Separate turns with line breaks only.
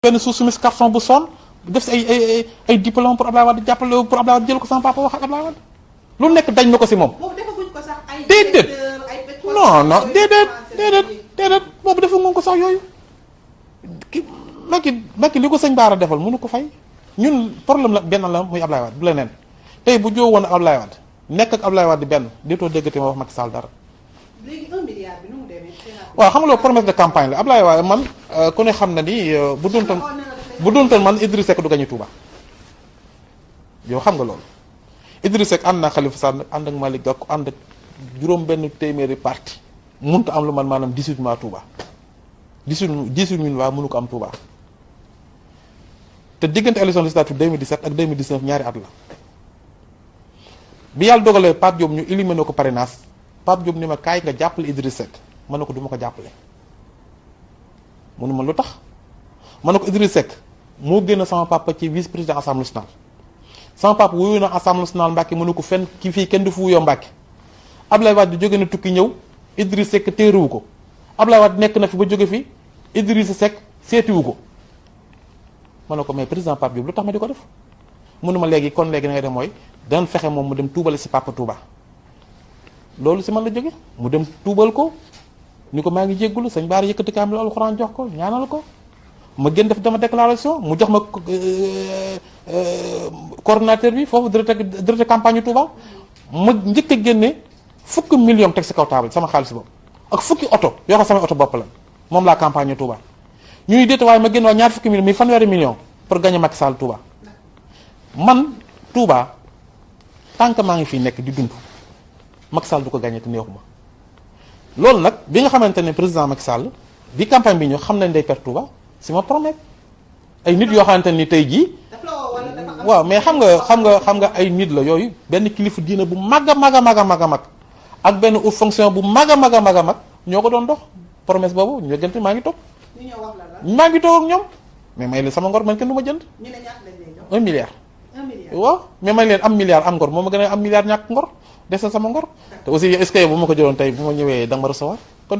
benn suuf su mis carton bu sonn def si ay diplôme pour Ablaye Wade jàppale pour Ablaye Wade jël ko sama papa wax ak Ablaye Wade lu nekk dañ na ko si moom. déedéet non non déedéet boobu defaguñ ko sax yooyu ki Macky li ko sëñ Baara defal mënu ko fay ñun problème la benn la muy Ablaye Wade du leneen tey bu joo woon ak Ablaye Wade nekk ak Ablaye Wade benn déetoo déggati ma wax Macky Sall dara.
léegi 1 milliard bi nu mu demee.
waaw xam nga loolu promesse de campagne la Ablaye Wade man ku ne xam na ni bu duntoon man Idrissa Seck du gañu Touba yow xam nga loolu Idrissa Seck ànd naa Khalifa Sall ànd ak Malick Gakou ànd ak juróom benn téeméeri parti mënut a am lu man maanaam 18 mois Touba 18 mois mënu ko am Touba te diggante élection législative 2017 ak 2019 ñaari at la bi yàlla dogalee Pape Diop ñu éliminé ko parrainage Pape Diop ni ma kaay nga jàppale Idrissa Seck ma ne ko du ma ko jàppale mu ne ma lu tax ma ne ko Idrissa Seck moo génn sama papa ci vice président assemblée nationale sama papa wuyu na assemblée nationale Mbàkke mu ne ko fenn ki fii kenn du fu wuyoo Mbàkke Ablaye Wade jóge na tukki ñëw Idrissa Seck téeruwu ko Ablaye Wade nekk na fi ba jóge fi Idrissa Seck seetiwu ko ma ne ko mais président Pape Diop lu tax ma di ko def mu ne ma léegi kon léegi da ngay def mooy daan fexe moom mu dem tuubale si papa Touba loolu si man la jóge mu dem tuubal ko ni ko maa ngi jéggulu sëñ Baara yëkkati kaamil alxuraan jox ko ñaanal ko ma gën def dama déclaration mu jox ma coordonnateur bi foofu directeur campagne Touba ma njëkk a génne fukki million teg si kaw table sama xaalis boobu ak fukki oto yoo xam samay oto bopp la moom laa campagne Touba ñuy déet waaye ma génn waa ñaar fukki million mi fanweeri million pour gagner Macky Sall Touba man Touba tant que maa ngi fii nekk di dund Macky Sall du ko gagné te neexuma loolu nag bi nga xamante ne président Macky Sall bi campagne bi ñëw xam nañ day perte Touba si ma promet ay nit yoo xamante ni tey jii waaw mais xam nga ay nit la yooyu benn kilifa diina bu mag a mag a mag a mag a mag ak benn haute fonction bu mag a mag a mag a mag ñoo ko doon dox promesse boobu ñu gënte maa ngi toog maa ngi toog ak ñoom mais may leen sama ngor man kenn du ma jënd 1 milliard waaw mais may leen am milliard am ngor moo ma gën a am milliard ñàkk ngor desal sama ngor te aussi est-ce que bu ma ko jëloon tey bu ma ñëwee da nga ma recevoir kon